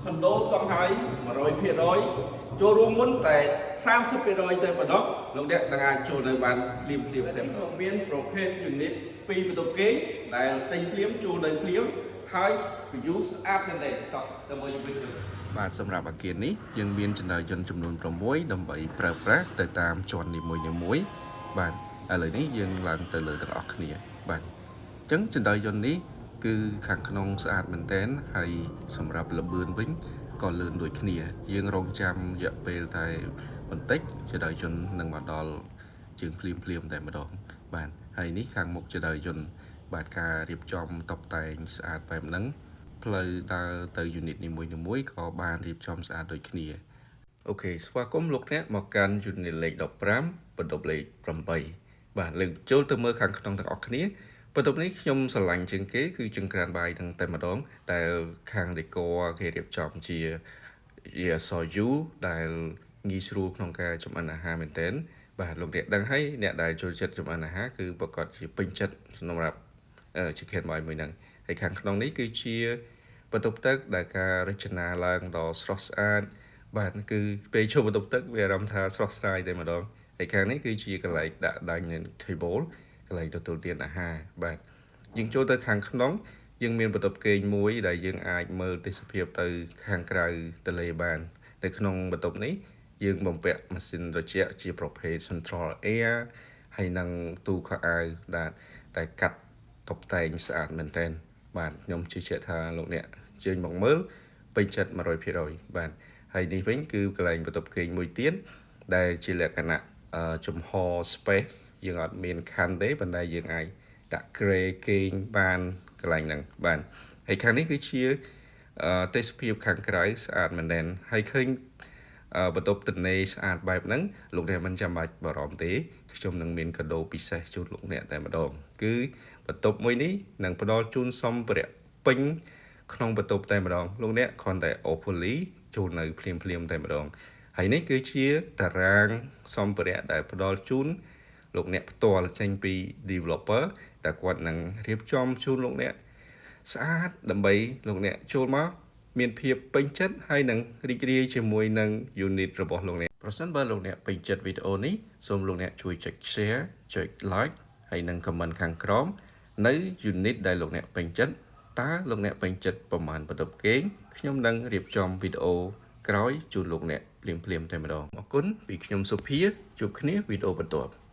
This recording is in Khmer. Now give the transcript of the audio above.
ខុនដូសង់ហើយ100%ចូលរួមមុនតែ30%តែប៉ុណ្ណោះលោកអ្នកនឹងអាចចូលនៅបានភ្លាមភ្លាមតែក៏មានប្រភេទ unit 2បន្ទប់គេងដែលទិញភ្លាមចូលនៅភ្លាមហើយ view ស្អាតមែនទេតោះទៅមើល unit វិញបាទសម្រាប់អគារនេះយើងមានជណ្ដើរយន្តចំនួន6ដើម្បីប្រើប្រាស់ទៅតាមជាន់នីមួយៗបាទឥឡូវនេះយើងឡើងទៅលើទាំងអស់គ្នាបាទអញ្ចឹងជណ្ដើរយន្តនេះគឺខាងក្នុងស្អាតមែនទែនហើយសម្រាប់ល្បឿនវិញក៏លឿនដូចគ្នា យើងរងចាំរយៈពេលតែបន្តិចជណ្ដើរយន្តនឹងមកដល់ជើងភ្លាមភ្លាមតែម្ដងបាទហើយនេះខាងមុខជណ្ដើរយន្តបាទការរៀបចំតុបតែងស្អាតបែបហ្នឹង ផ្លូវដើរទៅ unit នីមួយៗក៏បានរៀបចំស្អាតដូចគ្នាOK ស្វាគមន៍លោកអ្នកមកកាន់ unit លេខ15បន្ទប់លេខ8បាទលើកចូលទៅមើលខាងក្នុងទាំងអស់គ្នាបន្ទប់នេះខ្ញុំស្រឡាញ់ជាងគេគឺចង្ក្រានបាយនឹងតែម្ដងដែលខាង decor គេរៀបចំជាជាអក្សរ U ដែលងាយស្រួលក្នុងការចម្អិនអាហារមែនទែនបាទលោកអ្នកដឹងហើយអ្នកដែលចូលចិត្តចម្អិនអាហារគឺប្រកាសជាពេញចិត្តសម្រាប់ចង្ក្រានបាយមួយហ្នឹងហើយខាងក្នុងនេះគឺជាបន្ទប់ទឹកដែលការរចនាឡើងដ៏ស្រស់ស្អាតបាទគឺពេលចូលបន្ទប់ទឹកវាអារម្មណ៍ថាស្រស់ស្រាយតែម្ដងហើយខាងនេះគឺជាកន្លែងដាក់ dining table កន្លែងទទួលទានអាហារបាទយើងចូលទៅខាងក្នុងយើងមានបន្ទប់គេងមួយដែលយើងអាចមើលទេសភាពទៅខាងក្រៅទន្លេបាននៅក្នុងបន្ទប់នេះយើងបំពាក់ម៉ាស៊ីនត្រជាក់ជាប្រភេទ Central Air ហើយនិងទូខោអាវដែលតែកាត់តុបតែងស្អាតមែនទែនបាទខ្ញុំជឿជាក់ថាលោកអ្នកជើញមកមើលពេញចិត្ត100%បាទហើយនេះវិញគឺកន្លែងបន្ទប់គេងមួយទៀតដែលជាលក្ខណៈចំហ space យើងអត់មានខណ្ឌទេប៉ុន្តែយើងអាចដាក់គ្រែគេងបានកន្លែងហ្នឹងបាទហើយខាងនេះគឺជាទេសភាពខាងក្រៅស្អាតមែនទែនហើយឃើញបន្ទប់ទំនេរស្អាតបែបហ្នឹងលោកអ្នកមិនចាំបាច់បារម្ភទេខ្ញុំនឹងមានកាដូពិសេសជូនលោកអ្នកតែម្ដងគឺបន្ទប់មួយនេះនឹងផ្ដល់ជូនសម្ភារៈពេញក្នុងបន្ទប់តែម្ដងលោកអ្នកគ្រាន់តែអូសពូលីចូលនៅភ្លាមភ្លាមតែម្ដងហើយនេះគឺជាតារាងសម្ភារៈដែលផ្ដល់ជូនលោកអ្នកផ្ទាល់ចេញពី developer តែគាត់នឹងរៀបចំជូនលោកអ្នកស្អាតដើម្បីលោកអ្នកចូលមកមានភាពពេញចិត្តហើយនឹងរីករាយជាមួយនឹង unit របស់លោកអ្នកប្រសិនបើលោកអ្នកពេញចិត្តវីដេអូនេះសូមលោកអ្នកជួយចុច share ចុច like ហើយនិង comment ខាងក្រោមនៅ unit ដែលលោកអ្នកពេញចិត្តតើលោកអ្នកពេញចិត្តប្រមាណបន្ទប់គេងខ្ញុំនឹងរៀបចំវីដេអូក្រោយជូនលោកអ្នកភ្លាមៗតែម្ដងអរគុណពីខ្ញុំសុភាជួបគ្នាវីដេអូបន្ទាប់។